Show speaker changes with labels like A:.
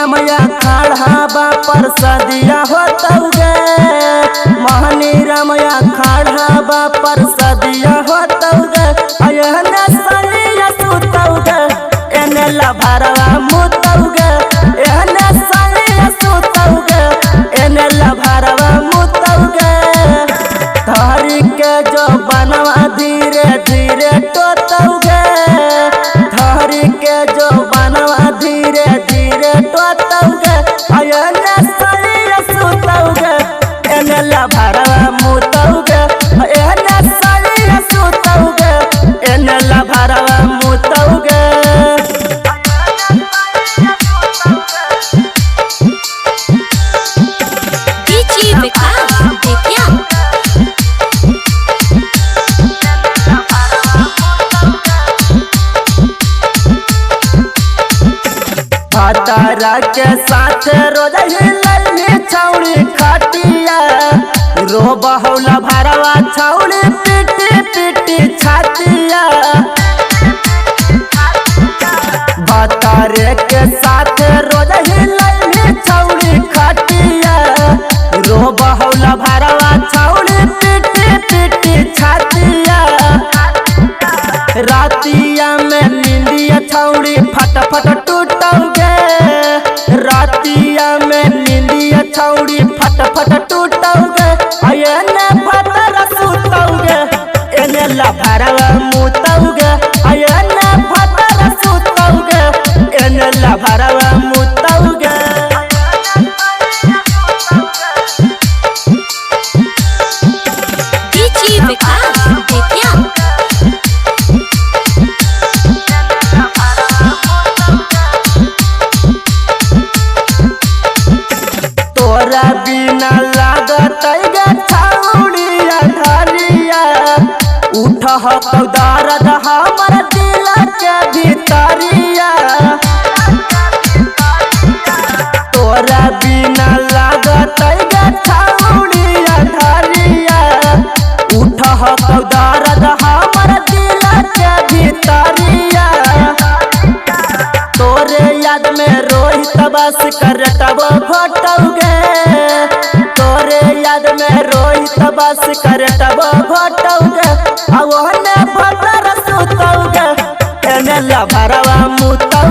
A: रमया खड़ा बा परसदिया होतौगे, महनी रमया खड़ा बा परसदिया होतौगे। एहने सलिया सुतौगे एने लभरवा मुतौगे, एहने सलिया सुतौगे एने लभरवा मुतौगे। धरी के जो बनवा धीरे धीरे टोतौगे, धरी के जो बनवा धीरे धीरे टोतौगे। एने सलिया सुतौगे एने लभरवा मुतौगे, एने सलिया सुतौगे एने लभरवा मुतौगे।
B: डीजे विकास बेतिया।
A: भतारा के साथ रोज हिलैली छौड़ी खटिया, रो बहुला भरवा छौड़ी पिटी पिटी छातिया। भतारे के साथ रोज हिलैली छौड़ी खटिया, रो बहुला भरवा छौड़ी पिटी पिटी छातिया। रातिया में नींदिया छौड़ी फटाफट टूटौगे, रातिया में नींदिया छौड़ी फटाफट टूटौगे। एने भतर सुतौगे एने लभरवा मुतौगे, एने भतर सुतौगे एने लभरवा मुतौगे।
B: डीजे विकास बेतिया।
A: तोरा बिना लागत गे छौड़ी अधरिया, उठ हतौ दर्द हमर दिल के भितरिया। तोरा बिना लागत गे छौड़ी अधरिया, उठ हतौ दर्द हमर दिल के भितरिया। तोरे याद में रोहित बस करतब घोटौगे, तोरे याद में रोहित बस करतब घोटौगे। ओहने भतर सुतौगे एने लभरवा मुतौगे।